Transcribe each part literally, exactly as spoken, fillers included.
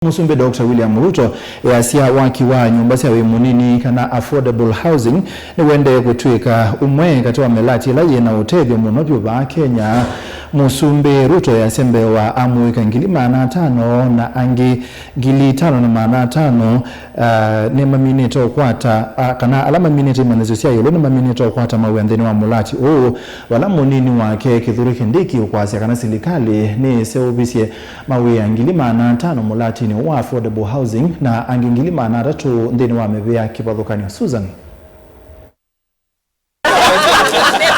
Mũsumbĩ Doctor William Ruto easya waki wa nyũmba sya wĩ mũnini kana affordable housing nĩwendee kũtw'ĩka ũmwe katĩ wa mĩlati ĩla yĩ na ũtethyo mũno vyũ vaa Kenya. Mũsumbĩ Ruto easya mbee wa amũika ngili maana atano na angĩ ngili itano na maana atano, ah, nĩmaminĩte ũkwata, ah, kana ala maminĩte imanyĩsyo sya ĩũlũ nĩmaminĩte ũkwata mawĩa nthĩnĩ wa mũlati ũũ, vala mũnini wake Kithure Kindiki ũkwasya kana silikalĩ nĩĩseũvisye mawĩa ngili maana atano mũlatinĩ wa affordable housing na angĩ ngili maana atatũ nthĩnĩ wa mĩvĩa kĩvathũkany'o. Susan.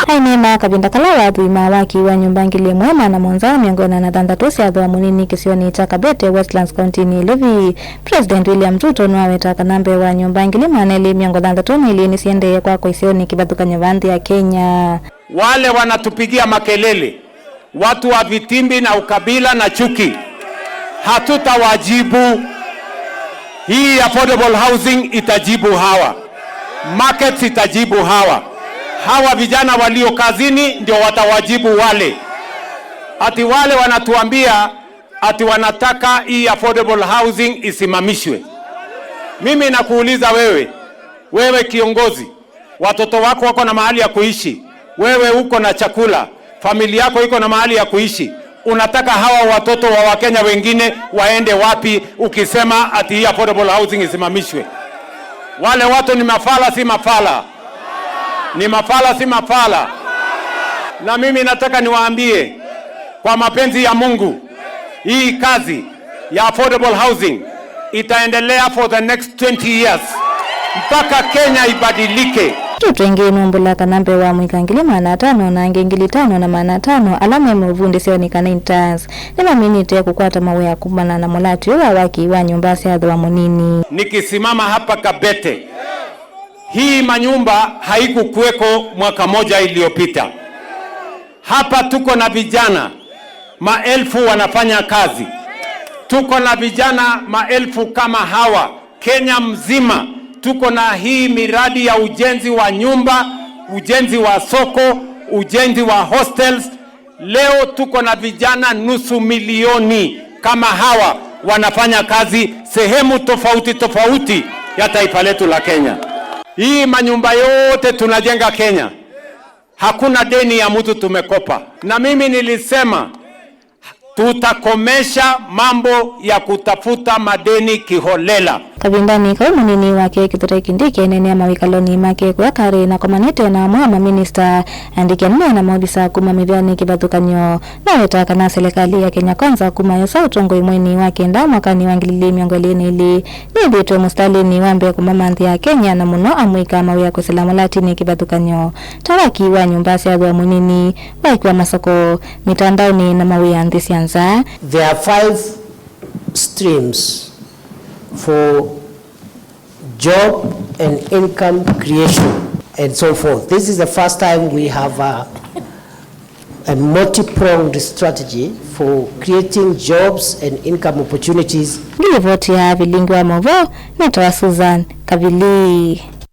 Aineena kavinda kala wathuimaa waki wa nyũmba ngili ĩmwe maana mũonza mĩongo ĩna na thanthatũ sya thooa mũnini kĩsionĩ kya Kabete, Westlands, kauntinĩ ya Kilifi, President William Ruto nĩwaweta kana mbee wa nyũmba ngili maana elĩ mĩongo thanthatũ na ilĩ nĩsiendee kwakwa isionĩ kĩvathũkany'o vaa nthĩ ya Kenya. Wale wanatupigia makelele, watu wa vitimbi na ukabila na chuki, hatutawajibu. Hii affordable housing itajibu hawa. Markets itajibu hawa. Hawa vijana walio kazini ndio watawajibu wale. Ati wale wanatuambia ati wanataka hii affordable housing isimamishwe. Mimi nakuuliza wewe, wewe kiongozi, watoto wako wako na mahali ya kuishi, wewe uko na chakula, familia yako iko na mahali ya kuishi, unataka hawa watoto wa Wakenya wengine waende wapi ukisema ati hii affordable housing isimamishwe? Wale watu ni mafala, si mafala? Ni mafala, si mafala? Na mimi nataka niwaambie, kwa mapenzi ya Mungu, hii kazi ya affordable housing itaendelea for the next twenty years mpaka Kenya ibadilike. Ruto ĩngĩ nũmbũla kana mbee wa amũika ngili maana atano na angĩ ngili itano na maana atano ala me mũvundĩsyonĩ kana interns nĩmaminĩte kũkwata mawĩa kumana na mũlati ũũ wa waki wa nyũmba sya thooa mũnini. Nikisimama hapa Kabete, hii manyumba haikukuweko mwaka moja iliyopita. Hapa tuko na vijana maelfu wanafanya kazi. Tuko na vijana maelfu kama hawa Kenya mzima. Tuko na hii miradi ya ujenzi wa nyumba, ujenzi wa soko, ujenzi wa hostels. Leo tuko na vijana nusu milioni kama hawa wanafanya kazi sehemu tofauti tofauti ya taifa letu la Kenya. Hii manyumba yote tunajenga Kenya, hakuna deni ya mtu tumekopa. Na mimi nilisema tutakomesha mambo ya kutafuta madeni kiholela. Kavindanĩ kau, mũnini wake Kithure Kindiki eneenea mawĩkalonĩ make kũya Karĩ na akomanĩte na amwe a maminista, andĩki anene na maovisa kuma mĩvĩanĩ kĩvathũkany'o. Naweta kana silikalĩ ya Kenya Kwanza kuma yosa ũtongoi mweinĩ wa kenda mwakanĩ wa ngili ilĩ mĩongo ĩlĩ na ilĩ nĩthĩĩtwe mũsitalĩnĩ wa mbee kũmamanthĩa Akenya, na mũno amũika mawĩa kwĩsĩla mũlatinĩ kĩvathũkany'o ta waki wa nyũmba sya thooa mũnini, waki wa masoko, mĩtandaonĩ na mawĩa nthĩ sya nza. There are five streams for job and income creation and so forth. This is the first time we have a, a multi-pronged strategy for creating jobs and income opportunities. Ngilivoti ya vilingi wa mauvoo netawa Susan Kavili.